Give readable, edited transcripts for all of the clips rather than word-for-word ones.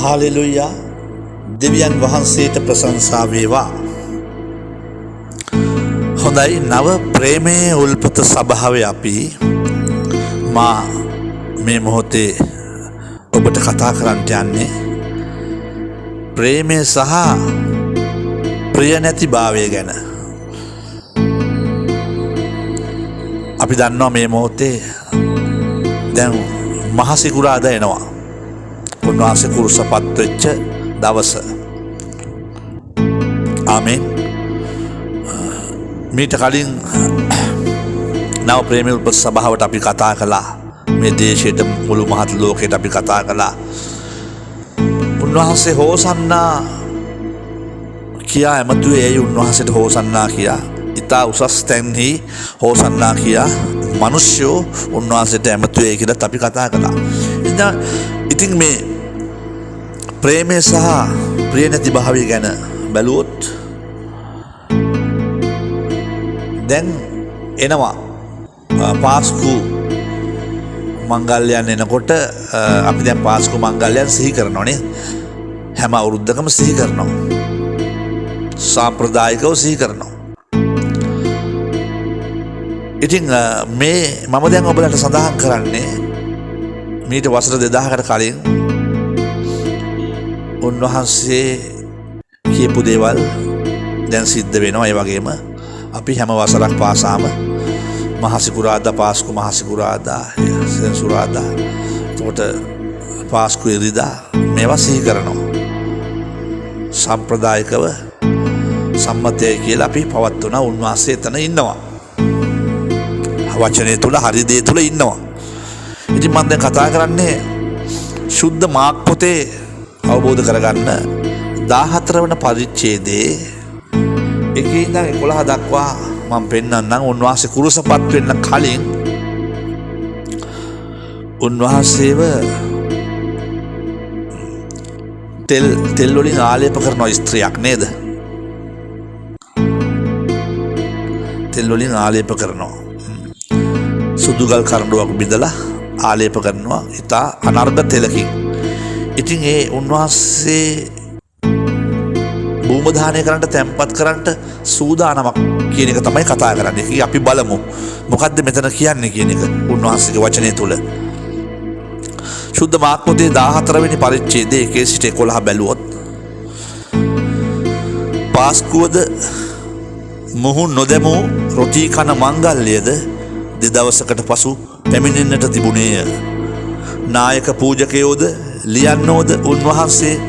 Hallelujah, දෙවියන් වහන්සේට ප්‍රශංසා වේවා. හොඳයි, නව ප්‍රේමයේ උල්පත සභාවේ අපි මා මේ මොහොතේ ඔබට කතා කරන්නට යන්නේ ප්‍රේමය සහ ප්‍රිය නැති භාවය ගැන. අපි දන්නවා මේ මොහොතේ දැන් මහ සිකුරාදා එනවා. උන්වහන්සේ කුරුසපත් වෙච්ච දවස. ආමේන්. මීට කලින් නව ප්‍රේමී උල්පත සභාවට අපි කතා කළා. මේ දේශයට, මුළු මහත් ලෝකයට අපි කතා කළා. උන්වහන්සේ හෝසන්නා කියා ඇමතුවේ ඇයි උන්වහන්සේට හෝසන්නා කියා? ඉතා උසස් තැන්හි හෝසන්නා කියා මිනිස්සු උන්වහන්සේට ඇමතුවේ කියලාත් අපි කතා කළා. ඉතින් මේ ප්‍රේමය සහ ප්‍රිය නැති භාවය ගැන බැලුවොත් දැන් එනවා පාස්කු මංගල්‍යයන් එනකොට අපි දැන් පාස්කු මංගල්‍යයන් සිහි කරනවානේ. හැම අවුරුද්දකම සිහි කරනවා. සාම්ප්‍රදායිකව සිහි කරනවා. ඉතින් මේ මම දැන් ඔබලට සඳහන් කරන්නේ මීට වසර 2000කට කලින් උන්වහන්සේ කියපු දේවල් දැන් සිද්ධ වෙනවා. ඒ වගේම අපි හැම වසරක් පාසාම මහසිකුරාදා, පාස්කු මහසිකුරාදා, සෙනසුරාදා, එතකොට පාස්කු ඉරිදා මේවා සිහි කරනවා. සම්ප්‍රදායිකව සම්මතය කියලා අපි පවත්වන උන්වහන්සේ එතන ඉන්නවා. වචනය තුල හරි දේ තුල ඉන්නවා. ඉතින් මම දැන් කතා කරන්නේ ශුද්ධ මාක් පොතේ අවබෝධ කරගන්න 14 වන පරිච්ඡේදයේ එකේ ඉඳන් 11 දක්වා මම පෙන්වන්නම්. උන්වහන්සේ කුරුසපත් වෙන්න කලින් උන්වහන්සේව තෙල් වලින් ආලේප කරන ස්ත්‍රියක් නේද? තෙල් වලින් ආලේප කරනවා. සුදුගල් කරඬුවක් බිඳලා ආලේප කරනවා ඉතා අනර්ග තෙලකින්. ඉතින් ඒ උන්වහන්සේ භූමදානය කරන්නට, තැන්පත් කරන්නට සූදානමක් කියන එක තමයි කතා කරන්නේ. ඉතින් අපි බලමු මොකද්ද මෙතන කියන්නේ කියන එක උන්වහන්සේගේ වචනය තුල. ශුද්ධ මාක් පොතේ 14 වෙනි පරිච්ඡේදයේ 1 සිට 11 බැලුවොත්, පාස්කුවද මොහු නොදැමූ රොටි කන මංගල්‍යද දෙදවසකට පසු පැමිණෙන්නට තිබුණේය. නායක පූජකයෝද ලියන්නෝද උන්වහන්සේ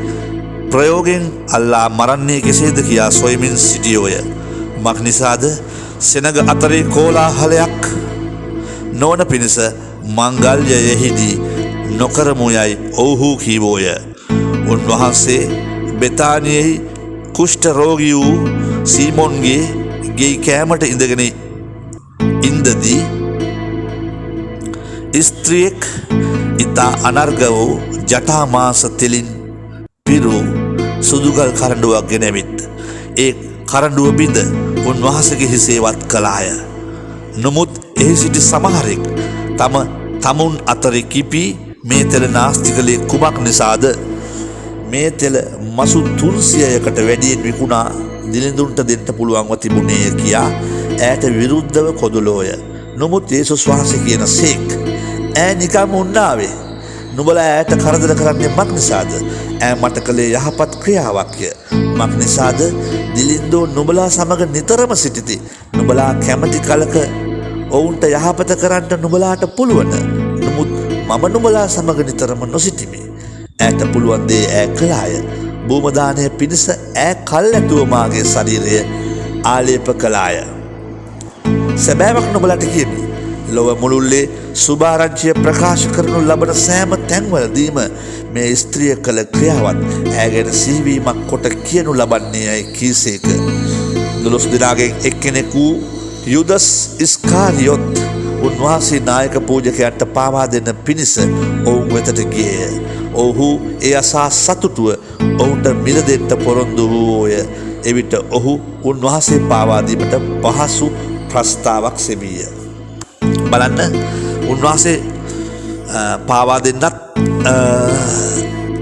ප්‍රයෝගයෙන් අල්ලා මරන්නේ කෙසේද කියා සොයමින් සිටියෝය. මක් නිසාද සෙනග අතරේ කෝලාහලයක් නොවන පිණිස මංගල්‍යයෙහිදී නොකරමු යයි ඔව්හු කීවෝය. උන්වහන්සේ බෙතානියෙහි කුෂ්ඨ රෝගී වූ සීමොන්ගේ ගෙයි කෑමට ඉඳගෙන ඉන්දදී ස්ත්‍රියෙක් ඉතා අනර්ග වූ ජටාමාස තෙලින් පිරූ සුදුගල් කරඬුවක් ගෙනැවිත් ඒ කරඬුව බිඳ උන්වහන්සේගේ හිසේ වත් කළාය. නමුත් එහි සිටි සමහරෙක් තම තමුන් අතරේ කිපී මේ තෙල නාස්ති කළේ කුමක් නිසාද? මේ තෙල මසු 300කට වැඩියෙන් විකුණා දිලිඳුන්ට දෙන්න පුළුවන්ව තිබුණේය කියා ඈට විරුද්ධව කොදුලෝය. නමුත් යේසුස් වහන්සේ කියන සේක් ඈ නිකම් උන්නාවේ. නුඹලා ඈට කරදර කරන්නේ මක් නිසාද? ඈ මට කළේ යහපත් ක්‍රියාවක්ය. මක් නිසාද? දිලින්දෝ නුඹලා සමග නිතරම සිටිති. නුඹලා කැමති කලක ඔවුන්ට යහපත කරන්නට නුඹලාට පුළුවන්. නමුත් මම නුඹලා සමග නිතරම නොසිටිමි. ඈට පුළුවන් දේ ඈ කළාය. භූමදානය පිණිස ඈ කල් ඇතුව මාගේ ශරීරය ආලේප කළාය. සැබෑවක් නුඹලාට කියමි. ලොව මුළුල්ලේ සුභාරංචිය ප්‍රකාශ කරනු ලබන සෑම තැන්වලදීම මේ ස්ත්‍රිය කළ ක්‍රියාවත් ඈ ගැන සිහිවීමක් කොට කියනු ලබන්නේ යයි කීසේක. 12 දෙනාගෙන් එක්කෙනෙකු වූ යුදස් ඉස්කාරියොත් උන්වහන්සේ නායක පූජකයන්ට පාවා දෙන පිණිස ඔවුන් වෙතට ගියේය. ඔවුහු ඒ අසා සතුටුව ඔවුන්ට මිල දෙන්න පොරොන්දු වූෝය. එවිට ඔහු උන්වහන්සේ පාවා දීමට පහසු ප්‍රස්තාවක් සෙවීය. බලන්න, උන්වහන්සේ පාවා දෙන්නත්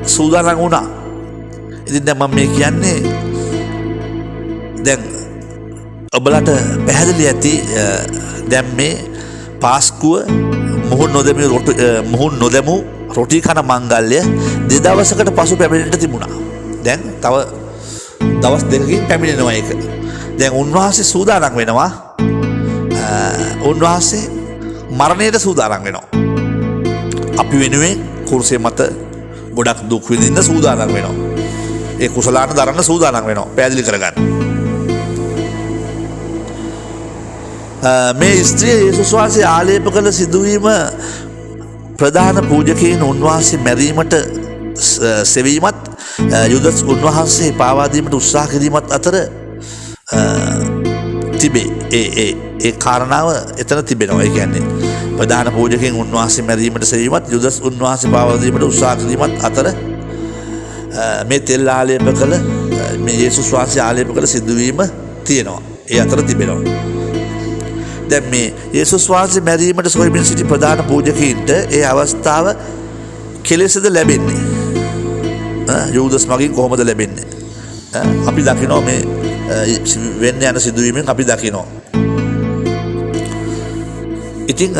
සූදානම් වුණා. ඉතින් දැන් මම මේ කියන්නේ දැන් ඔබලට පැහැදිලි ඇති දැන් මේ පාස්කුව මුහුණ නොදැමු රොටි කන මංගල්‍ය දෙදවසකට පසු පැමිණෙන්නට තිබුණා. දැන් තව දවස් දෙකකින් පැමිණෙනවා ඒක. දැන් උන්වහන්සේ සූදානම් වෙනවා. උන්වහන්සේ මරණයට සූදානම් වෙනවා. අපි වෙනුවෙන් කුරුසේ මත ගොඩක් දුක් විඳින්න සූදානම් වෙනවා. ඒ කුසලාන දරන්න සූදානම් වෙනවා. පැහැදිලි කරගන්න. මේ ස්ත්‍රිය යේසුස් වහන්සේ ආලේප කළ සිදුවීම ප්‍රධාන පූජකයින් උන්වහන්සේ මැරීමට සෙවීමත් යුදස් උන්වහන්සේ පාවා දීමට උත්සාහ කිරීමත් අතර තිබේ. ඒ ඒ ඒ කාරණාව එතන තිබෙනවා. ඒ කියන්නේ ප්‍රධාන පූජකයන් උන්වහන්සේ මැරීමට සෙවීමත් යුදස් උන්වහන්සේ පාවා දීමට උත්සාහ කිරීමත් අතර මේ තෙල් ආලේප කළ මේ යේසුස් වහන්සේ ආලේප කළ සිදුවීම තියෙනවා. ඒ අතර තිබෙනවා. දැන් මේ යේසුස් වහන්සේ මැරීමට සොයමින් සිටි ප්‍රධාන පූජකයින්ට ඒ අවස්ථාව කෙලෙසද ලැබෙන්නේ? යූදස් මගින් කොහොමද ලැබෙන්නේ? අපි දකිනවා මේ වෙන්න යන සිදුවීමෙන් අපි දකිනවා. ඉතින්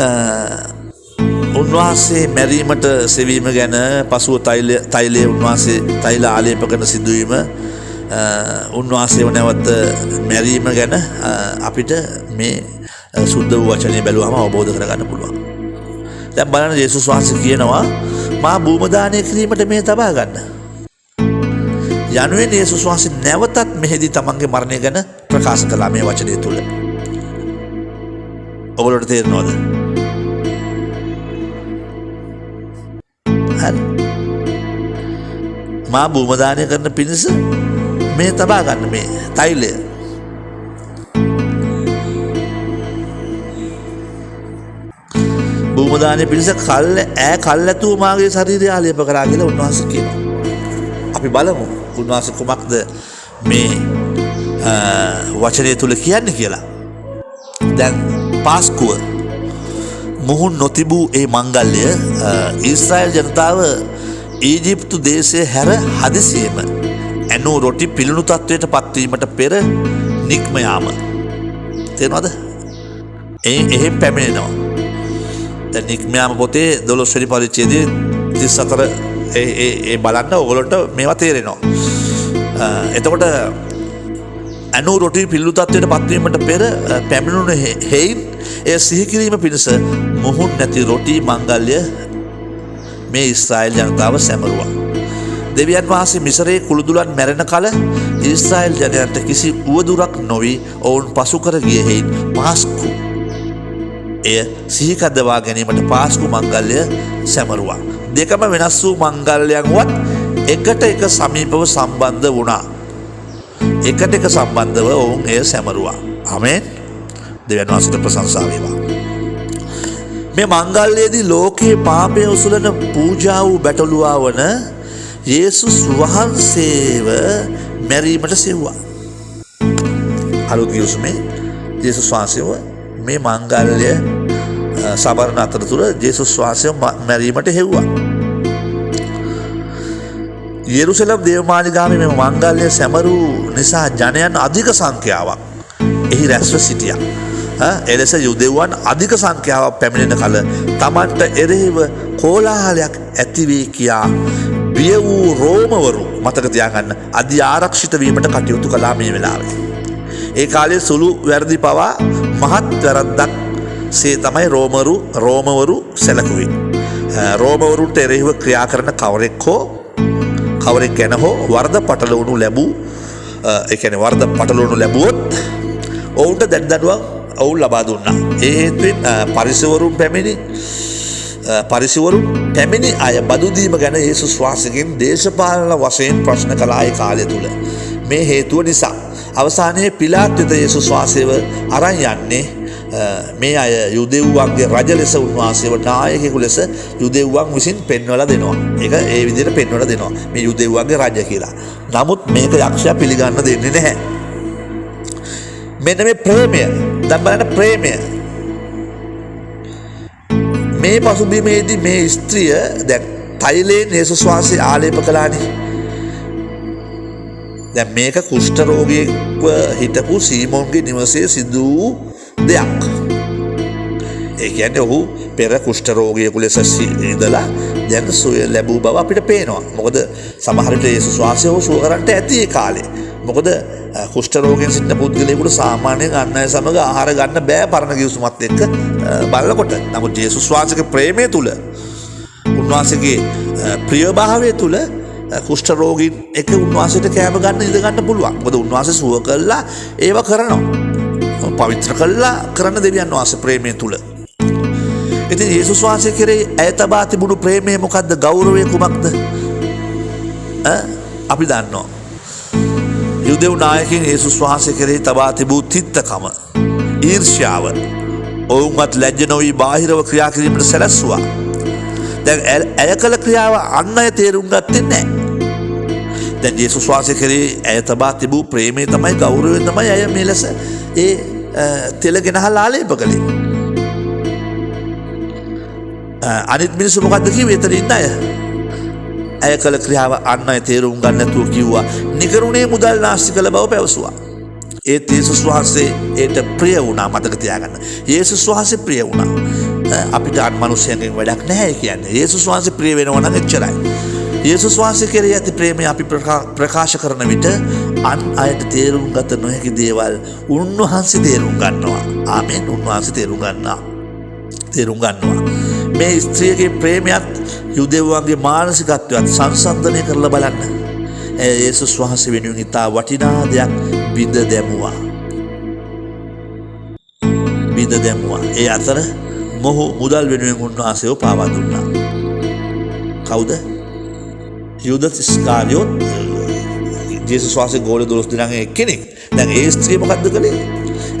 උන්වහන්සේ මැරීමට සෙවීම ගැන පසුව තෛලය උන්වහන්සේ තෛල ආලේප කරන සිදුවීම උන්වහන්සේව නැවත මැරීම ගැන අපිට මේ සුද්ධ වූ වචනේ බැලුවම අවබෝධ කරගන්න පුළුවන්. දැන් බලන්න යේසුස් වහන්සේ කියනවා මා භූම දානය කිරීමට මේ තබා ගන්න. යනුවෙන් යේසුස් වහන්සේ නැවතත් මෙහිදී තමන්ගේ මරණය ගැන ප්‍රකාශ කළා මේ වචනය තුල. ඔයගොල්ලන්ට තේරෙනවද? හරි. මා භූම දානය කරන පිණිස මේ තබා ගන්න මේ තෛලය. භූම දානය පිණිස කල් ඇතුව මාගේ ශරීරය ආලේප කරා කියලා උන්වහන්සේ කියනවා. අපි බලමු උන්වහන්සේ කුමක්ද මේ වචනය තුල කියන්නේ කියලා. දැන් පාස්කුව මුහුණ නොතිබූ ඒ මංගල්‍ය ඊශ්‍රායල් ජනතාව ඊජිප්තු දේශය හැර හදිසියෙම ඇනූ රොටි පිළිණු තත්වයට පත්වීමට පෙර නික්ම යාම. තේරෙනවද? එහෙම පැමිණෙනවා. දැන් නික්ම යාම පොතේ 12 වෙනි පරිච්ඡේදයේ 34 ඒ බලන්න ඔයගොල්ලන්ට මේවා තේරෙනවා. එතකොට ඇනූ රොටි පිළිණු තත්වයට පත්වීමට පෙර පැමිණුණු හේයින් එය සිහි කිරීම පිණිස මුහුණ නැති රොටි මංගල්‍ය මේ ඊශ්‍රායල් ජනතාව සැමරුවා. දෙවියන් වහන්සේ මිසරයේ කුළුදුලන් මැරෙන කල ඊශ්‍රායල් ජනයන්ට කිසි උවදුරක් නොවි ඔවුන් පසු කර ගිය හේයින් පාස්කු එය සිහි කදවා ගැනීමට පාස්කු මංගල්‍ය සැමරුවා. දෙකම වෙනස් වූ මංගල්‍යයන්වත් එකට එක සමීපව සම්බන්ධ වුණා. එකට එක සම්බන්ධව ඔවුන් එය සැමරුවා. ආමේන්. දෙවියන් වහන්සේට ප්‍රශංසා වේවා. මේ මංගල්‍යයේදී ලෝකයේ පාපය උසුලන පූජා වූ බැටළුවා වන යේසුස් වහන්සේව මැරීමට සෙව්වා. අලුත් ගිවිසුමේ යේසුස් වහන්සේව මේ මංගල්‍ය සමරන අතරතුර යේසුස් වහන්සේව මැරීමට හෙව්වා. යෙරුසලම් දේවමාලිගාවේ මේ මංගල්‍ය සැමරූ නිසා ජනයන් අධික සංඛ්‍යාවක් එහි රැස්ව සිටියා. එලෙස යුදෙව්වන් අධික සංඛ්‍යාවක් පැමිණෙන කල තමන්ට එරෙහිව කෝලාහලයක් ඇති වේ කියා බිය වූ රෝමවරු මතක තියාගන්න අධි ආරක්ෂිත වීමට කටයුතු කළා මේ වෙලාවේ. ඒ කාලේ සුළු වැරදි පවා මහත් වැරද්දක් සේ තමයි රෝමවරු සැලකුවේ. රෝමවරුන්ට එරෙහිව ක්‍රියා කරන කවරෙක් හෝ කවරෙක් ගැන හෝ වරද පටලවනු ලැබූ, ඒ කියන්නේ වරද පටලවනු ලැබුවොත් ඔවුන්ට දැඩි දඬුවම් ඔවුන් ලබා දුන්නා. ඒ හේතුවෙන් පරිසවරුන් පැමිණි අය බදු දීම ගැන යේසුස් වහන්සේගෙන් දේශපාලන වශයෙන් ප්‍රශ්න කළා ඒ කාලය තුල. මේ හේතුව නිසා අවසානයේ පිලාත් වෙත යේසුස් වහන්සේව අරන් යන්නේ මේ අය යුදෙව්වන්ගේ රජ ලෙස උන්වහන්සේව නායකයෙකු ලෙස යුදෙව්වන් විසින් පෙන්වලා දෙනවා. ඒක ඒ විදිහට පෙන්වලා දෙනවා. මේ යුදෙව්වන්ගේ රජ කියලා. නමුත් මේක යක්ෂයා පිළිගන්න දෙන්නේ නැහැ. මෙන්න මේ ප්‍රේමය. දැන් බලන්න ප්‍රේමය. මේ පසුබිමේදී මේ ස්ත්‍රිය දැන් තෛලයෙන් යේසුස් වහන්සේ ආලේප කළානේ. දැන් මේක කුෂ්ඨ රෝගියෙක්ව හිටපු සීමොන්ගේ නිවසේ සිදු වූ දෙයක්. ඒ කියන්නේ ඔහු පෙර කුෂ්ඨ රෝගියෙකු ලෙස ඉඳලා දැන් සුවය ලැබූ බව අපිට පේනවා. මොකද සමහර විට යේසුස් වහන්සේ ඔහු සුව කරන්නට ඇති ඒ කාලේ. මොකද කුෂ්ඨ රෝගයෙන් සිටින පුද්ගලයෙකුට සාමාන්‍යයෙන් අන් අය සමග ආහාර ගන්න බෑ පරණ ගිවිසුමත් එක්ක බලනකොට. නමුත් යේසුස් වහන්සේගේ ප්‍රේමය තුල, උන්වහන්සේගේ ප්‍රියභාවය තුල කුෂ්ඨ රෝගීන් එක උන්වහන්සේට කෑම ගන්න ඉඳ ගන්න පුළුවන්. මොකද උන්වහන්සේ සුව කළා ඒව කරනවා. පවිත්‍ර කළා කරන දෙවියන් වහන්සේ ප්‍රේමය තුල. ඉතින් යේසුස් වහන්සේ කෙරෙහි ඇය තබා තිබුණු ප්‍රේමය මොකද්ද? ගෞරවය කුමක්ද? අපි දන්නවා. යුදෙව් නායකයන් යේසුස් වහන්සේ කෙරෙහි තබා තිබූ තිත්තකම, ඊර්ෂ්‍යාව, ඔවුන්වත් ලැජ්ජ නොවී බාහිරව ක්‍රියා කිරීමට සැලැස්සුවා. දැන් ඇය කළ ක්‍රියාව අන් අය තේරුම් ගත්තේ නැහැ. දැන් යේසුස් වහන්සේ කෙරෙහි ඇය තබා තිබූ ප්‍රේමය තමයි, ගෞරවය තමයි ඇය මේ ලෙස ඒ තෙල ගෙනහලා ආලේප කළේ. අනිත් මිනිස්සු මොකද්ද කිව්වේ? එතන ඉන්න අය. ඇය කළ ක්‍රියාව අන් අය තේරුම් ගන්න නැතුව කිව්වා නිකරුණේ මුදල් නාස්ති කළ බව පැවසුවා. ඒත් යේසුස් වහන්සේ ඒට ප්‍රිය වුණා. මතක තියාගන්න. යේසුස් වහන්සේ ප්‍රිය වුණා. අපිට අන් මනුස්සයන්ගෙන් වැඩක් නැහැ කියන්නේ. යේසුස් වහන්සේ ප්‍රිය වෙනවා නම් එච්චරයි. යේසුස් වහන්සේ කෙරෙහි ඇති ප්‍රේමය අපි ප්‍රකාශ කරන විට අන් අයට තේරුම් ගත නොහැකි දේවල් උන්වහන්සේ තේරුම් ගන්නවා. ආමෙන්. උන්වහන්සේ තේරුම් ගන්නවා. තේරුම් ගන්නවා. මේ ස්ත්‍රියගේ ප්‍රේමයත් යුදෙව්වන්ගේ මානසිකත්වයත් සංසන්දනය කරලා බලන්න. ඇය යේසුස් වහන්සේ වෙනුවෙන් ඉතා වටිනා දෙයක් බිඳ දැමුවා. බිඳ දැමුවා. ඒ අතර මොහු මුදල් වෙනුවෙන් උන්වහන්සේව පාවා දුන්නා. කවුද? යුදස් ඉස්කාරියොත් ජේසුස් වහන්සේ ගෝල 12 දෙනාගෙන් එක්කෙනෙක්. දැන් ඒ ස්ත්‍රිය මොකද්ද කළේ?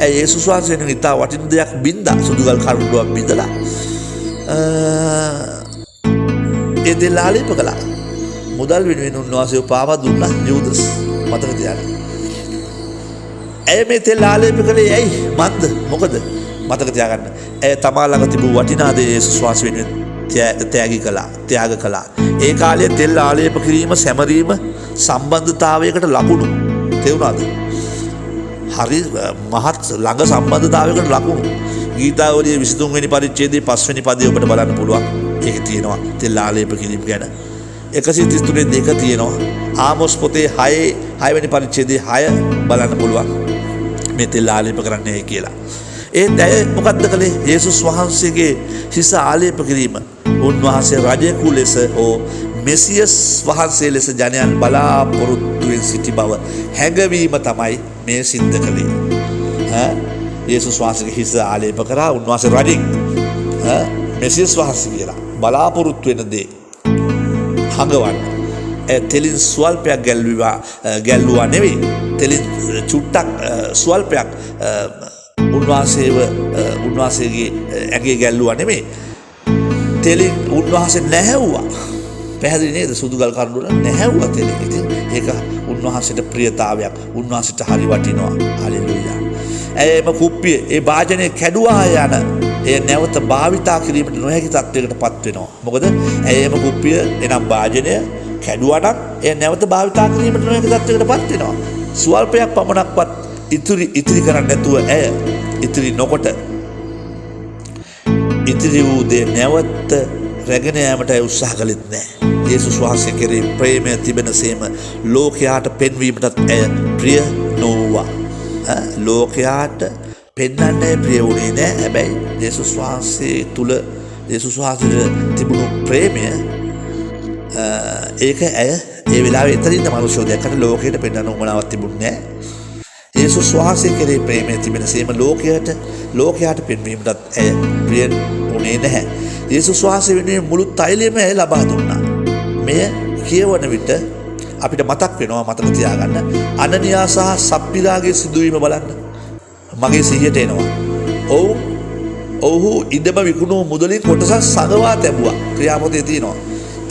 ඇය යේසුස් වහන්සේ වෙනුවෙන් ඉතා වටින දෙයක් බින්දා. සුදුගල් කරුණුවක් බිඳලා ඒ දෙල්ල ආලේප කළා. මුදල් වෙනුවෙන් උන්වහන්සේව පාවා දුන්නා යූදස්. මතක තියාගන්න. ඇය මේ තෙල් ආලේප කළේ ඇයි? මන්ද? මොකද? මතක තියාගන්න. ඇය තමා ළඟ තිබූ වටිනා දේ යේසුස් වහන්සේ වෙනුවෙන් තෑගි කළා, ත්‍යාග කළා. ඒ කාලයේ තෙල් ආලේප කිරීම සැමරීම සම්බන්ධතාවයකට ලකුණු. තේරුණාද? හරි මහත් ළඟ සම්බන්ධතාවයකට ලකුණු. ගීතාවලියේ 23 වෙනි පරිච්ඡේදයේ 5 වෙනි පදය ඔබට බලන්න පුළුවන්. ඒකේ තියෙනවා තෙල් ආලේප කිරීම ගැන. 133 දෙක තියෙනවා. ආමොස් පොතේ 6 වෙනි පරිච්ඡේදයේ 6 බලන්න පුළුවන්. මේ තෙල් ආලේප කරන්නේ කියලා. ඒත් ඇය මොකද්ද කළේ? යේසුස් වහන්සේගේ හිස ආලේප කිරීම. උන්වහන්සේ රජෙකු ලෙස හෝ මෙසියස් වහන්සේ ලෙස ජනයන් බලාපොරොත්තුවෙන් සිටි බව හැඟවීම තමයි මේ සිද්ධ කළේ. යේසුස් වහන්සේගේ හිස ආලේප කරා උන්වහන්සේ රජෙක්, මෙසියස් වහන්සේ කියලා බලාපොරොත්තු වෙන දේ හඟවන්න. ඇය තෙලින් ස්වල්පයක් ගැල්ලුවා නෙවෙයි. තෙලින් චුට්ටක් ස්වල්පයක් උන්වහන්සේගේ ඇඟේ ගැල්ලුවා නෙමෙයි. තෙලින් උන්වහන්සේ නැහැව්වා. පැහැදිලි නේද? සුදුගල් කරුණු වල නැහැව්වා තෙලින්. ඉතින් ඒක උන්වහන්සේට ප්‍රියතාවයක්. උන්වහන්සේට හරි වටිනවා. හලෙලූයා. ඇය එම කුප්පිය, ඒ භාජනය කැඩුවා යන එය නැවත භාවිතා කිරීමට නොහැකි තත්වයකට පත් වෙනවා. මොකද ඇය එම කුප්පිය එනම් භාජනය කැඩුවා නම් එය නැවත භාවිතා කිරීමට නොහැකි තත්වයකට පත් වෙනවා. ස්වල්පයක් පමණක්වත් ඉතිරි කරන්නේ නැතුව ඇය ඉතිරි නොකොට ඉතිරි වූ දේ නැවත රැගෙන යාමට ඇය උත්සාහ කළෙත් නෑ. යේසුස් වහන්සේ කෙරෙහි ප්‍රේමය තිබෙන සේම ලෝකයාට පෙන්වීමටත් ඇය ප්‍රිය නොවුවා. ලෝකයාට පෙන්වන්න ඇය ප්‍රිය වුණේ නෑ. හැබැයි යේසුස් වහන්සේ තුල යේසුස් වහන්සේට තිබුණු ප්‍රේමය ඒක ඇය ඒ වෙලාවේ එතන ඉන්න මනුෂ්‍යෝ දැක්කට ලෝකයට පෙන්වන්න උවමනාවක් තිබුණේ නෑ. යේසුස් වහන්සේ කෙරෙහි ප්‍රේමය තිබෙන සේම ලෝකයාට පෙන්වීමටත් ඇය ප්‍රිය වුණේ නැහැ. යේසුස් වහන්සේ වෙනුවෙන් මුළු තෛලයම ඇය ලබා දුන්නා. මෙය කියවන විට අපිට මතක් වෙනවා, මතක තියාගන්න, අනනියා සහ සප්පිරාගේ සිදුවීම බලන්න. මගේ සිහියට එනවා. ඔව්හු ඉඩම විකුණූ මුදලින් කොටසක් සඟවා තැබුවා. ක්‍රියාපොතේ තියෙනවා.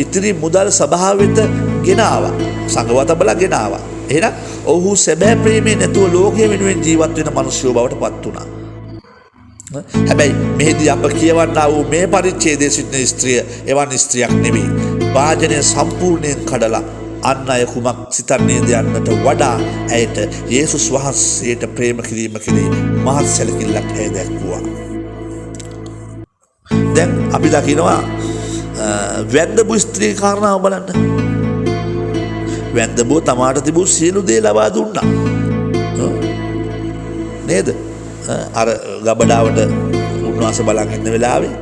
ඉතිරි මුදල් සභාව වෙත ගෙන ආවා. සඟවා තබලා ගෙන ආවා. එහෙනම් ඔව්හු සැබෑ ප්‍රේමය නැතුව ලෝකය වෙනුවෙන් ජීවත් වෙන මිනිස්සු බවට පත් වුණා. හැබැයි මෙහිදී අප කියවන්නා වූ මේ පරිච්ඡේදයේ සිටින ස්ත්‍රිය එවන් ස්ත්‍රියක් නෙවෙයි. භාජනය සම්පූර්ණයෙන් කඩලා අන් අය කුමක් සිතන්නේද යන්නට වඩා ඇයට යේසුස් වහන්සේට ප්‍රේම කිරීම කෙරෙහි මහත් සැලකිල්ලක් ඇය දැක්වුවා. දැන් අපි දකිනවා වැන්දබු ස්ත්‍රී කාරණාව බලන්න. වැන්දබුව තමාට තිබූ සියලු දේ ලබා දුන්නා. නේද? අර ගබඩාවට උන්වහන්සේ බලන් ඉන්න වෙලාවේ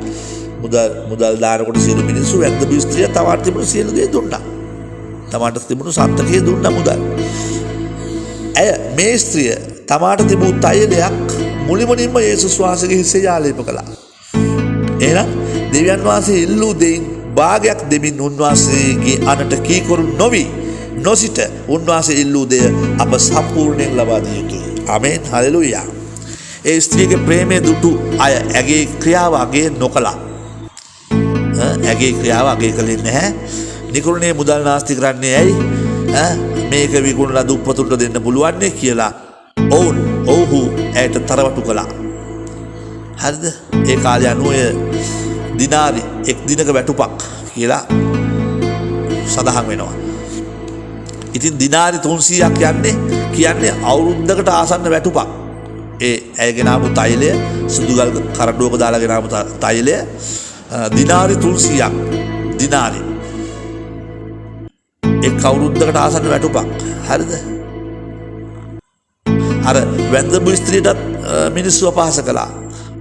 මුදල් දානකොට සියලු මිනිස්සු වැන්දබු ස්ත්‍රිය තමාට තිබුණු සියලු දේ දුන්නා. තමාට තිබුණු සන්තකය දුන්නා මුදල්. ඇය මේ ස්ත්‍රිය තමාට තිබූ තෛලයක් මුලින්ම යේසුස් වහන්සේගේ හිසේ ආලේප කළා. එහෙනම් දෙවියන් වහන්සේ ඉල්ලූ දෙයින් භාගයක් දෙමින් උන්වහන්සේගේ අනට කීකරු නොවි නොසිට උන්වහන්සේ ඉල්ලූ දෙය අප සම්පූර්ණයෙන් ලබා දිය යුතුයි. ආමේන්, හලෙලූයා. ඒ ස්ත්‍රියගේ ප්‍රේමය දුටු අය ඇගේ ක්‍රියාව අගය නොකළා. ඇගේ ක්‍රියාව අගය කළේ නැහැ. නිකරුණේ මුදල් නාස්ති කරන්නේ ඇයි? මේක විකුණලා දුප්පතුන්ට දෙන්න පුළුවන්නේ කියලා ඔවුහු ඇයට තරවටු කළා. හරිද? ඒ කාලේ අනුව ඔය දිනාරි එක් දිනක වැටුපක් කියලා සඳහන් වෙනවා. ඉතින් දිනාරි 300ක් යන්නේ කියන්නේ අවුරුද්දකට ආසන්න වැටුපක්. ඒ ඇය ගෙනාපු තෛලය සුදුගල් කරඬුවක දාලා ගෙනාපු තෛලය දිනාරි 300ක්. දිනාරි එක් අවුරුද්දකට ආසන්න වැටුපක්. හරිද? අර වැන්දබු ස්ත්‍රියටත් මිනිස්සු අපහාස කළා.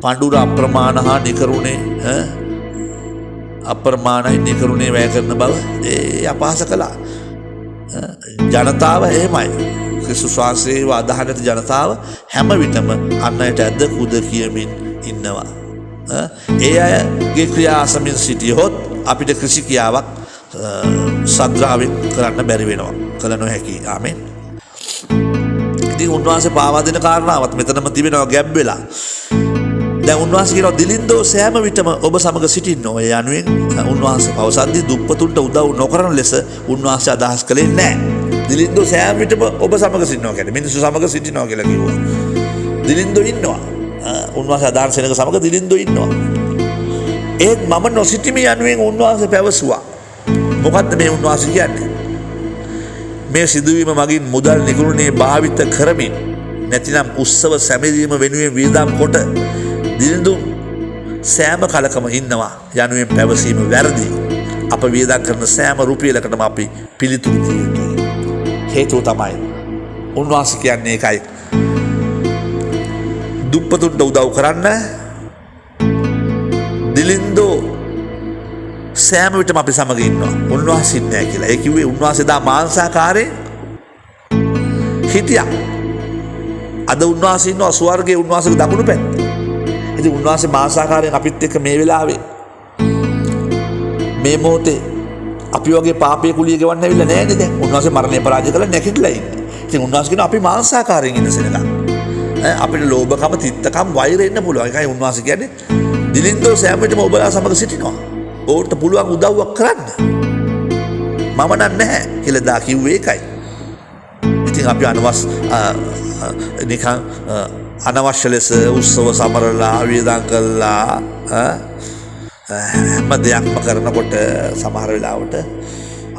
පඬුර අප්‍රමාණ හා නිකරුණේ, අප්‍රමාණයි නිකරුණේ වැය කරන බව ඒ අපහාස කළා. ජනතාව එහෙමයි. ක්‍රිස්තුස් වහන්සේව අදහන නැති ජනතාව හැම විටම අන් අයට ඇද කුද කියමින් ඉන්නවා. ඒ අයගේ ක්‍රියා අසමින් සිටියහොත් අපිට කෘෂිකියාවක් සද්‍රාවෙන් කරන්න බැරි වෙනවා. කළ නොහැකි. ආමෙන්. ඉතින් උන්වහන්සේ පාවා දෙන කාරණාවත් මෙතනම තිබෙනවා ගැබ් වෙලා. දැන් උන්වහන්සේ කියනවා දිලින්දෝ සෑම විටම ඔබ සමග සිටින්න. ඔය යනුවෙන් උන්වහන්සේ පවසද්දී දුප්පතුන්ට උදව් නොකරන ලෙස උන්වහන්සේ අදහස් කළේ නැහැ. දිලින්දෝ සෑම විටම ඔබ සමග සිටිනවා කියන්නේ මිනිස්සු සමග සිටිනවා කියලා කිව්වා. දිලින්දෝ ඉන්නවා. උන්වහන්සේ අදාන සෙනඟ සමග දිලින්දෝ ඉන්නවා. ඒත් මම නොසිටිමි යනුවෙන් උන්වහන්සේ පැවසුවා. මොකද්ද මේ උන්වහන්සේ කියන්නේ? මේ සිදුවීම මගින් මුදල් නිකුරුණේ භාවිත කරමින් නැතිනම් උත්සව සැමරීම වෙනුවෙන් වියදම් කොට දිලිඳු සෑම කලකම ඉන්නවා යනුවෙන් පැවසීම වැරදි. අප වියදම් කරන සෑම රුපියලකටම අපි පිළිතුරු දිය යුතුයි. හේතුව තමයි උන්වහන්සේ කියන්නේ ඒකයි. දුප්පතුන්ට උදව් කරන්න දිලින්දෝ සෑම විටම අපි සමග ඉන්නවා. උන්වහන්සේ ඉන්නේ නැහැ කියලා. ඒ කිව්වේ උන්වහන්සේ දා මාංසාකාරයෙන් හිටියා. අද උන්වහන්සේ ඉන්නවා ස්වර්ගයේ උන්වහන්සේගේ දකුණු පැත්තේ. ඉතින් උන්වහන්සේ මාංසාකාරයෙන් අපිත් එක්ක මේ වෙලාවේ මේ මොහොතේ අපි වගේ පාපයේ කුලිය ගෙවන්න ඇවිල්ලා නෑ නේද? උන්වහන්සේ මරණය පරාජය කරලා නැගිටලා ඉන්නේ. ඉතින් උන්වහන්සේ කියනවා අපි මාංසාකාරයෙන් ඉන්න සෙනඟක්. අපිට ලෝභකම, තිත්තකම්, වෛර එන්න පුළුවන්. ඒකයි උන්වහන්සේ කියන්නේ දිලින්දෝ සෑම විටම ඔබලා සමග සිටිනවා. ඔවුන්ට පුළුවන් උදව්වක් කරන්න. මම නම් නැහැ කියලා දා කිව්වේ ඒකයි. ඉතින් අපි නිකන් අනවශ්‍ය ලෙස උත්සව සමරලා වියදම් කළා, හැම දෙයක්ම කරනකොට සමහර වෙලාවට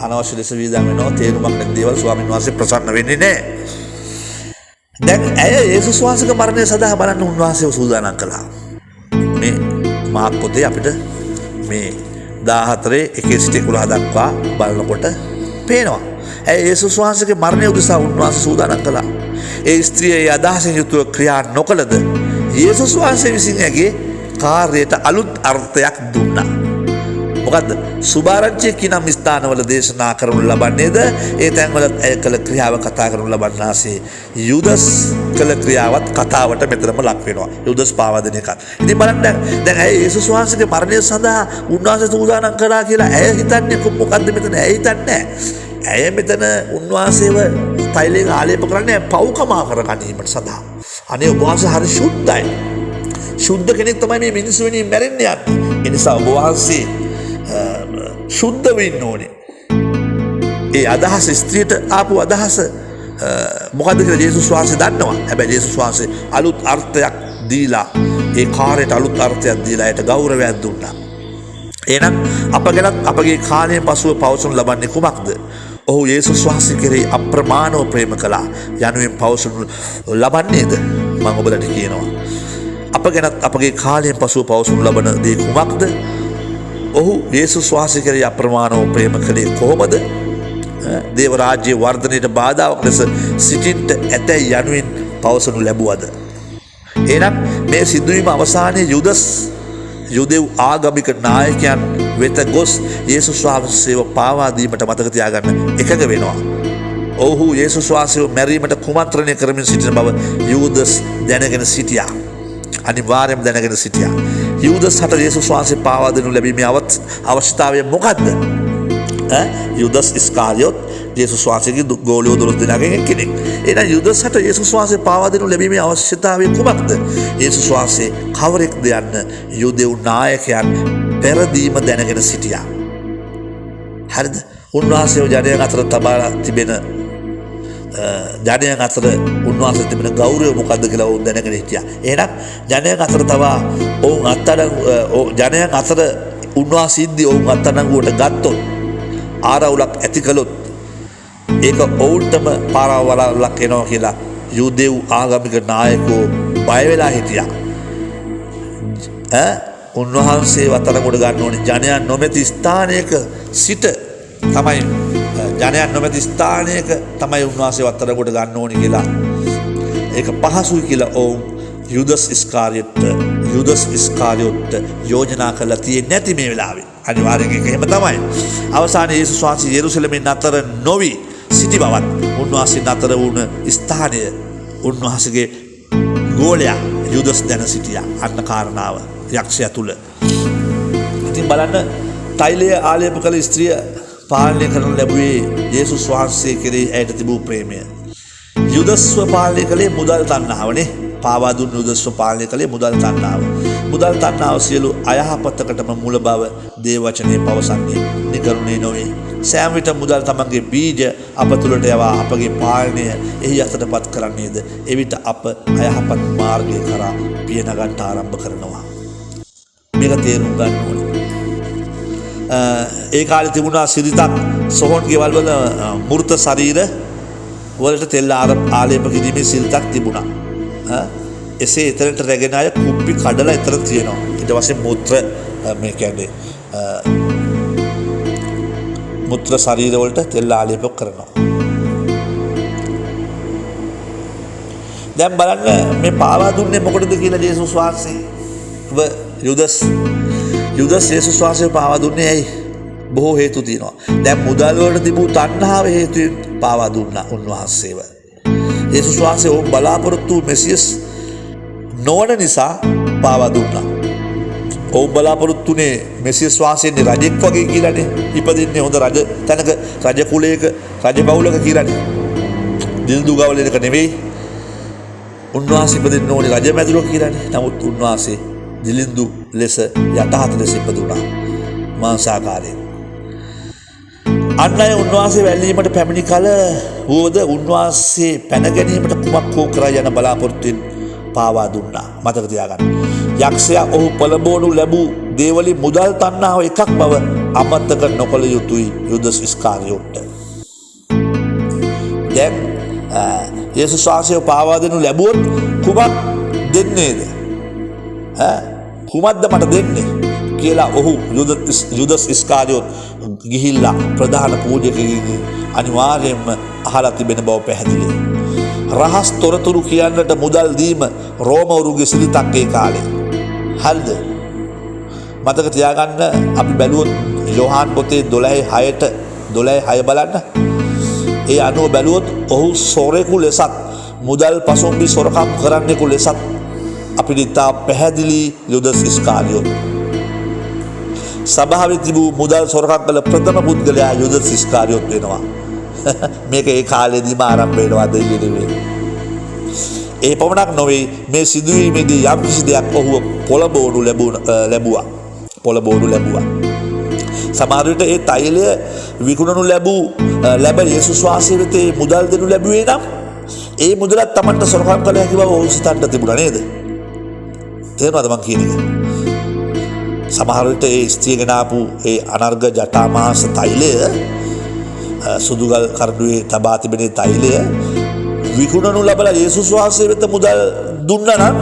අනවශ්‍ය ලෙස වියදම් වෙනවා. තේරුමක් නැති දේවල් ස්වාමීන් වහන්සේ ප්‍රසන්න වෙන්නේ නැහැ. දැන් ඇය යේසුස් වහන්සේගේ මරණය සඳහා බලන්න උන්වහන්සේව සූදානම් කළා. මේ මාක් පොතේ අපිට මේ 14 එකේ සිට 11 දක්වා බලනකොට පේනවා. ඇය යේසුස් වහන්සේගේ මරණය උදෙසා උන්වහන්සේ සූදානම් කළා. ඒ ස්ත්‍රිය ඒ අදහසින් යුතුව ක්‍රියා නොකළද යේසුස් වහන්සේ විසින් ඇගේ කාර්යයට අලුත් අර්ථයක් දුන්නා. මොකද්ද? සුභාරංචිය කිනම් ස්ථානවල දේශනා කරනු ලබන්නේද ඒ තැන්වලත් ඇය කළ ක්‍රියාව කතා කරනු ලබන්නාසේ යුදස් කළ ක්‍රියාවත් කතාවට මෙතනම ලක් වෙනවා. යුදස් පාවා දෙන එකත්. ඉතින් බලන්න දැන් ඇය යේසුස් වහන්සේගේ මරණය සඳහා උන්වහන්සේ සූදානම් කළා කියලා ඇය හිතන්නේ මොකද්ද මෙතන? ඇය හිතන්නේ නැහැ. ඇය මෙතන උන්වහන්සේව තෛලයෙන් ආලේප කරන්නේ පව්කමා කර ගැනීමට සඳහා. අනේ ඔබ වහන්සේ හරි ශුද්ධයි. ශුද්ධ කෙනෙක් තමයි මේ මිනිස්සු වෙනුවෙන් මැරෙන්න යන්නේ. ඒ නිසා ඔබ වහන්සේ ශුද්ධ වෙන්න ඕනේ. ඒ අදහස ස්ත්‍රියට ආපු අදහස මොකද්ද කියලා ජේසුස් වහන්සේ දන්නවා. හැබැයි ජේසුස් වහන්සේ අලුත් අර්ථයක් දීලා ඒ කාර්යයට අලුත් අර්ථයක් දීලා ඇයට ගෞරවයක් දුන්නා. එහෙනම් අප ගැනත් අපගේ කාලයෙන් පසුව පවසනු ලබන්නේ කුමක්ද? ඔහු යේසුස් වහන්සේ කෙරෙහි අප්‍රමාණව ප්‍රේම කළා යනුවෙන් පවසනු ලබන්නේද? මම ඔබලට කියනවා. අප ගැනත් අපගේ කාලයෙන් පසුව පවසනු ලබන දේ කුමක්ද? ඔහු යේසුස් වහන්සේ කෙරෙහි අප්‍රමාණව ප්‍රේම කළේ කොහොමද? දේව රාජ්‍යයේ වර්ධනයට බාධාවක් ලෙස සිටින්ට ඇතැයි යනුවෙන් පවසනු ලැබුවද? එහෙනම් මේ සිදුවීම අවසානයේ යුදස් යුදෙව් ආගමික නායකයන් වෙත ගොස් යේසුස් වහන්සේව පාවා දීමට මතක තියාගන්න එකඟ වෙනවා. ඔව්හු යේසුස් වහන්සේව මැරීමට කුමන්ත්‍රණය කරමින් සිටින බව යූදස් දැනගෙන සිටියා. අනිවාර්යයෙන්ම දැනගෙන සිටියා. යූදස් හට යේසුස් වහන්සේ පාවා දෙනු ලැබීමේ අවශ්‍යතාවය මොකද්ද? යුදස් ඉස්කාරියොත් යේසුස් වහන්සේගේ ගෝලයෝ 12 දෙනාගෙන් එක්කෙනෙක්. එහෙනම් යුදස් හට යේසුස් වහන්සේ පාවා දෙනු ලැබීමේ අවශ්‍යතාවය කුමක්ද? යේසුස් වහන්සේ කවරෙක්ද යන්න යුදෙව් නායකයන් පෙරදීම දැනගෙන සිටියා. හරිද? උන්වහන්සේව ජනයන් අතර තබා තිබෙන ජනයන් අතර උන්වහන්සේ තිබෙන ගෞරවය මොකද්ද කියලා ඔවුන් දැනගෙන හිටියා. එහෙනම් ජනයන් අතර තබා ඔවුන් අත්අඩංගු ජනයන් අතර උන්වහන්සේ ඉද්දී ඔවුන් අත්අඩංගුවට ගත්තොත් ආරවුලක් ඇති කළොත් ඒක ඔවුන්ටම පාරවලක් එනවා කියලා යුදෙව් ආගමික නායකයෝ බය වෙලා හිටියා. උන්වහන්සේ අත්අඩංගුවට ගන්න ඕනේ ජනයන් නොමැති ස්ථානයක සිට තමයි ජනයන් නොමැති ස්ථානයක තමයි උන්වහන්සේ අත්අඩංගුවට ගන්න ඕනේ කියලා. ඒක පහසුයි කියලා ඔවුන් යුදස් ඉස්කාරියොත්ට යෝජනා කරලා තියෙන්නේ නැති මේ වෙලාවේ. අනිවාර්යෙන් ඒක එහෙම තමයි. අවසානයේ යේසුස් වහන්සේ යෙරුසලමෙන් නතර නොවි සිටි බවත් උන්වහන්සේ නතර වුණ ස්ථානය උන්වහන්සේගේ ගෝලයා යුදස් දැන සිටියා. අන්න කාරණාව යක්ෂයා තුල. ඉතින් බලන්න තෛලය ආලේප කළ ස්ත්‍රිය පාලනය කරනු ලැබුවේ යේසුස් වහන්සේ කෙරෙහි ඇයට තිබූ ප්‍රේමය. යුදස්ව පාලනය කළේ මුදල් තණ්හාවනේ. පාවා දුන් යුදස්ව පාලනය කළේ මුදල් තණ්හාව. මුදල් තණ්හාව සියලු අයහපතකටම මුල බව දේව වචනේ පවසන්නේ නිකරුණේ නොවේ. සෑම විට මුදල් තමන්ගේ බීජ අප තුළට යවා අපගේ පාලනය එහි අතටපත් කරන්නේද? එවිට අප අයහපත් මාර්ගය කරා පිය නගන්නට ආරම්භ කරනවා. මේක තේරුම් ගන්න ඕනේ. ඒ කාලේ තිබුණා සිරිතක් සොහොන් ගෙවල් වල මෘත ශරීර වලට තෙල් ආලේප කිරීමේ සිරිතක් තිබුණා. එසේ එතනට රැගෙන අය කුප්පි කඩලා එතන තියෙනවා. ඊට පස්සේ මූත්‍ර මේ කියන්නේ මුත්‍ර ශරීර වලට තෙල් ආලේප කරනවා. දැන් බලන්න මේ පාවා දුන්නේ මොකටද කියලා ජේසුස් වහන්සේ යුදස් යේසුස් වහන්සේ පාවා දුන්නේ ඇයි? බොහෝ හේතු තියෙනවා. දැන් මුදල් වලට තිබූ තණ්හාව හේතුවෙන් පාවා දුන්නා උන්වහන්සේව. යේසුස් වහන්සේ ඔවුන් බලාපොරොත්තු වූ මෙසියස් නොවන නිසා පාවා දුන්නා. ඔවුන් බලාපොරොත්තු වුණේ මෙසියස් වහන්සේ රජෙක් වගේ කියලානේ. ඉපදින්නේ හොඳ රජ තැනක රජ කුලයක රජ පවුලක කියලානේ. දිල්දු ගවලක නෙවෙයි. උන්වහන්සේ ඉපදෙන්න ඕනේ රජ මැදුරක කියලානේ. නමුත් උන්වහන්සේ දිලිඳු ලෙස යටහත් ලෙස ඉපදුණා මාංසාකාරයෙන්. අන් අය උන්වහන්සේ වැළලීමට පැමිණි කල වුවද උන්වහන්සේ පැන ගැනීමට කුමක් හෝ කරයි යන බලාපොරොත්තුවෙන් පාවා දුන්නා. මතක තියාගන්න. යක්ෂයා ඔහු පොළඹවනු ලැබූ දේවලින් මුදල් තණ්හාව එකක් බව අමතක නොකළ යුතුයි යුදස් ඉස්කාරියොත්ට. දැන් යේසුස් වහන්සේව පාවා දෙනු ලැබුවොත් කුමක් දෙන්නේද? කුමක්ද මට දෙන්නේ කියලා ඔහු යුදස් ඉස්කාරියොත් ගිහිල්ලා ප්‍රධාන පූජකගෙන් අනිවාර්යයෙන්ම අහලා තිබෙන බව පැහැදිලියි. රහස් තොරතුරු කියන්නට මුදල් දීම රෝමවරුගේ සිරිතක් ඒ කාලේ. හරිද? මතක තියාගන්න අපි බැලුවොත් යොහාන් පොතේ 12:6ට 12:6 බලන්න. ඒ අනුව බැලුවොත් ඔහු සොරෙකු ලෙසත් මුදල් පසුම්බි සොරකම් කරන්නෙකු ලෙසත් අපිට ඉතා පැහැදිලි යුදස් ඉස්කාරියොත්. සභාවේ තිබූ මුදල් සොරකම් කළ ප්‍රථම පුද්ගලයා යුදස් ඉස්කාරියොත් වෙනවා. මේක ඒ කාලේදීම ආරම්භ වෙනවා අද ඊයේ නෙවෙයි. ඒ පමණක් නොවේ, මේ සිදුවීමේදී යම් කිසි දෙයක් ඔහුව පොළඹවනු ලැබුවා. පොළඹවනු ලැබුවා. සමහර විට ඒ තෛලය විකුණනු ලැබ යේසුස් වහන්සේ වෙත ඒ මුදල් දෙනු ලැබුවේ නම් ඒ මුදලත් Tamanට සොරකම් කළ හැකි බව ඔවුන් සිතන්නට තිබුණා නේද? තේරෙනවද මං කියන එක? සමහර විට ඒ ස්ත්‍රිය ගෙන ආපු ඒ අනර්ග ජටාමාස තෛලය, සුදුගල් කරඬුවේ තබා තිබෙන තෛලය විකුණනු ලබලා යේසුස් වහන්සේ වෙත මුදල් දුන්නා නම්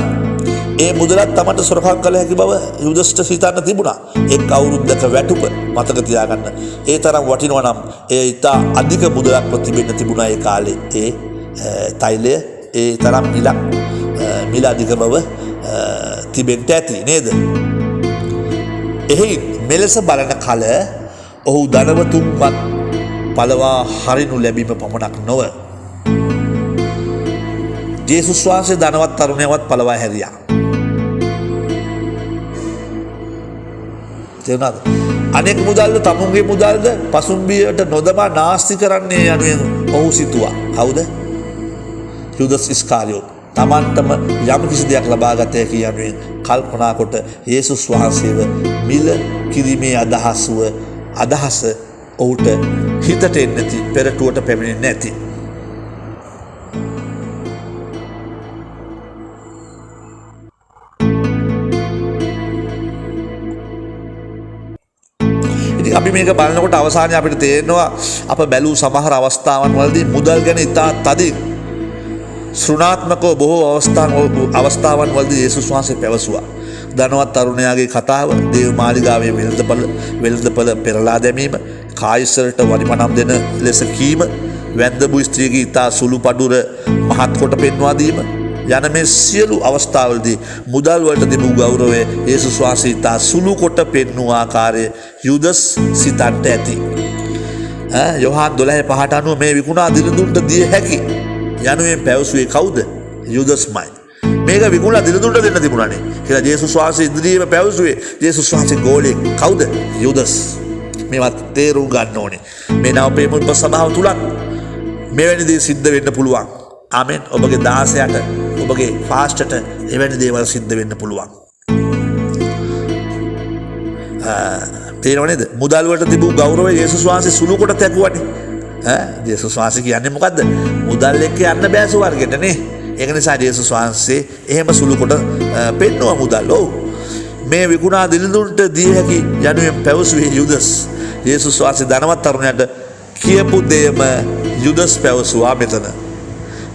ඒ මුදලත් තමන්ට සොරකම් කළ හැකි බව යුදස්ට සිතන්න තිබුණා. එක් අවුරුද්දක වැටුප මතක තියාගන්න. ඒ තරම් වටිනවා නම් ඒ ඉතා අධික මුදලක් තිබෙන්න තිබුණා ඒ කාලේ. ඒ තෛලය ඒ තරම් මිල අධික බව තිබෙන්න ඇති නේද? එහෙයින් මෙලෙස බලන කල ඔහු ධනවතුන්වත් පළවා හරිනු ලැබීම පමණක් නොව ජේසුස් වහන්සේ ධනවත් තරුණයවත් පළවා හැරියා. තේරුණාද? අනෙක් මුදල්ද තමුන්ගේ මුදල්ද පසුම්බියට නොදමා නාස්ති කරන්නේ යනුවෙන් ඔහු සිතුවා. කවුද? යුදස් ඉස්කාරියොත්. තමන්ටම යම් කිසි දෙයක් ලබා ගත හැකි යනුවෙන් කල්පනා කොට යේසුස් වහන්සේව මිල කිරීමේ අදහස ඔහුට හිතට එන්නේ නැති, පෙරටුවට පැමිණෙන්නේ නැති. ඉතින් අපි මේක බලනකොට අවසානයේ අපිට තේරෙනවා අප බැලූ සමහර අවස්ථාවන් වලදී මුදල් ගැන ඉතා තදින් ශෘණාත්මකව බොහෝ අවස්ථාවන් වලදී යේසුස් වහන්සේ පැවසුවා. ධනවත් තරුණයාගේ කතාව, දේව මාලිගාවේ වෙළඳපළ පෙරලා දැමීම, කායිසරට වරිපනම් දෙන ලෙස කීම, වැන්දබු ස්ත්‍රියගේ ඉතා සුළු පඩුර මහත් කොට පෙන්වා දීම යන මේ සියලු අවස්ථාවලදී මුදල් වලට තිබූ ගෞරවය යේසුස් වහන්සේ ඉතා සුළු කොට පෙන්වූ ආකාරය යුදස් සිතන්ට ඇති. යොහාන් 12:5 අනුව මේ විකුණා දිලිඳුන්ට දිය හැකි යනුවෙන් පැවසුවේ කවුද? යුදස්මයි. මේක විකුණලා දිලිඳුන්ට දෙන්න තිබුණානේ කියලා ජේසුස් වහන්සේ ඉදිරියේම පැවසුවේ ජේසුස් වහන්සේ ගෝලයෙක් කවුද? යුදස්. මේවත් තේරුම් ගන්න ඕනේ. මේ නව ප්‍රේම සභාව තුලත් මෙවැනි දේ සිද්ධ වෙන්න පුළුවන්. ආමෙන්. ඔබගේ දාසයට, ඔබගේ ෆාස්ටට එවැනි දේවල් සිද්ධ වෙන්න පුළුවන්. තේරෙනව නේද? මුදල් වලට තිබූ ගෞරවය යේසුස් වහන්සේ සුළු කොට තැකුවනේ. ජේසුස් වහන්සේ කියන්නේ මොකද්ද? මුදල් එක්ක යන්න බෑ ස්වර්ගෙට නේ. ඒක නිසා ජේසුස් වහන්සේ එහෙම සුළු කොට පෙන්නුවා මුදල්. ඔව්. මේ විකුණා දිලිඳුන්ට දිය හැකි යනුවෙන් පැවසුවේ යුදස්. යේසුස් වහන්සේ ධනවත් තරුණයාට කියපු දෙයම යුදස් පැවසුවා මෙතන.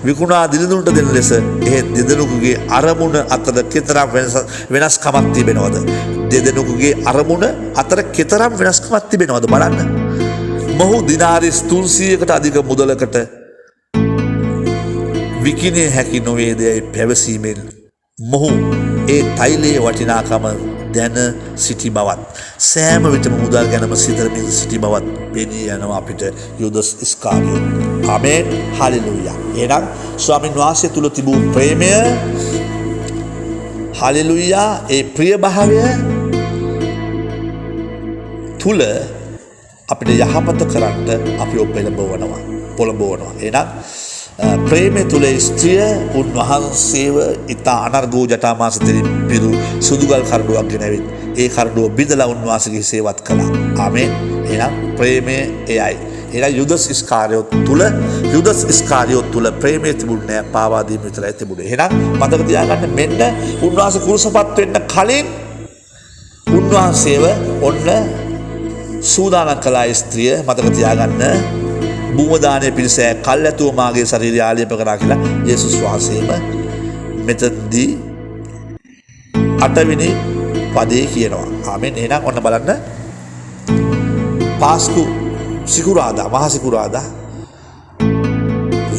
විකුණා දිලිඳුන්ට දෙන ලෙස එහෙත් දෙදෙනෙකුගේ අරමුණ අතර කෙතරම් වෙනස්කමක් තිබෙනවද? දෙදෙනෙකුගේ අරමුණ අතර කෙතරම් වෙනස්කමක් තිබෙනවද බලන්න. මොහු දිනාරිස් 300කට අධික මුදලකට විකිණිය හැකි නොවේ දෙයයි පැවසීමෙන් මොහු ඒ තෛලයේ වටිනාකම දැන සිටි බවත් සෑම විටම මුදල් ගැනම සිතමින් සිටි බවත් පෙනී යනවා අපිට යුදස් ඉස්කාරියොත්. ආමේන්. හලෙලූයා. එහෙනම් ස්වාමින් වහන්සේ තුල තිබූ ප්‍රේමය, හලෙලූයා, ඒ ප්‍රිය භාවය තුල අපිට යහපත කරන්නට අපි ඔබ පොළඹවනවා. එහෙනම් ප්‍රේමය තුල ස්ත්‍රිය උන්වහන්සේව ඉතා අනර්ග වූ ජටාමාස තෙලින් පිරු සුදුගල් කරඬුවක් ගෙනැවිත් ඒ කරඬුව බිඳලා උන්වහන්සේගේ සේවත් කළා. ආමේන්. එහෙනම් ප්‍රේමය එයයි. එහෙනම් යුදස් ඉස්කාරියොත් තුල ප්‍රේමය තිබුණේ නෑ, පාවා දීම විතරයි තිබුණේ. එහෙනම් මතක තියාගන්න, මෙන්න උන්වහන්සේ කුරුසපත් වෙන්න කලින් උන්වහන්සේව ඔන්න සූදානම් කළා ස්ත්‍රිය. මතක තියාගන්න, භූමදානය පිණිස ඈ කල් ඇතුව මාගේ ශරීරය ආලේප කරා කියලා යේසුස් වහන්සේම මෙතනදී 8වෙනි පදේ කියනවා. ආමෙන්. එහෙනම් ඔන්න බලන්න, පාස්කු සිකුරාදා, මහා සිකුරාදා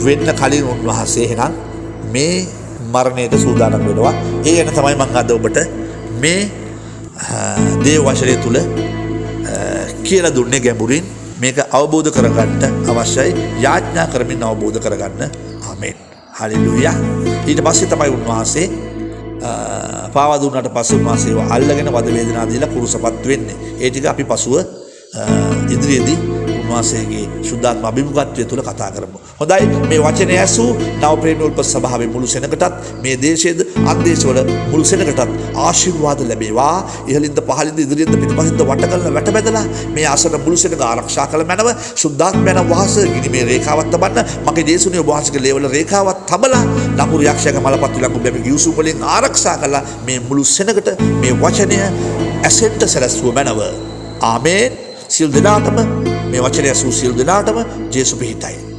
වෙන්න කලින් උන්වහන්සේ එහෙනම් මේ මරණයට සූදානම් වෙනවා. ඒ ගැන තමයි මං අද ඔබට මේ දේව වචනය තුල කියලා දුන්නේ ගැඹුරින්. මේක අවබෝධ කරගන්න අවශ්‍යයි, යාඥා කරමින් අවබෝධ කරගන්න. ආමෙන්. හලෙලූයා. ඊට පස්සේ තමයි උන්වහන්සේ පාවා දුන්නාට පස්සේ උන්වහන්සේව අල්ලගෙන වද වේදනා දීලා කුරුසපත් වෙන්නේ. ඒ ටික අපි පසුව ඉදිරියේදී උන්වහන්සේගේ ශුද්ධාත්ම අභිමුඛත්වය තුළ කතා කරමු. හොඳයි, මේ වචනය ඇසූ නව ප්‍රේම උල්පත් සභාවේ මුළු සෙනඟටත්, මේ දේශයේද අන්දේශවල මුළු සෙනඟටත් ආශිර්වාද ලැබේවා. ඉහළින්ද පහළින්ද ඉදිරියෙන්ද පිටුපසින්ද වට කරලා වැට බැදලා මේ ආසන මුළු සෙනඟ ආරක්ෂා කළ මැනව ශුද්ධාත්මයන් වහන්සේ ගිනිමේ රේඛාවක් තබන්න, මගේ ජේසුනේ ඔබ වහන්සේගේ ලේවල රේඛාවක් තබලා නපුරු යක්ෂයාගේ මලපත් විලංගු බැමි ගිවිසුම් වලින් ආරක්ෂා කළා මේ මුළු සෙනඟට මේ වචනය ඇසෙන්ට සැලැස්සුව මැනව. ආමේන්. සියලු දෙනාටම මේ වචනය ඇසූ සියලු දෙනාටම ජේසු පිහිටයි.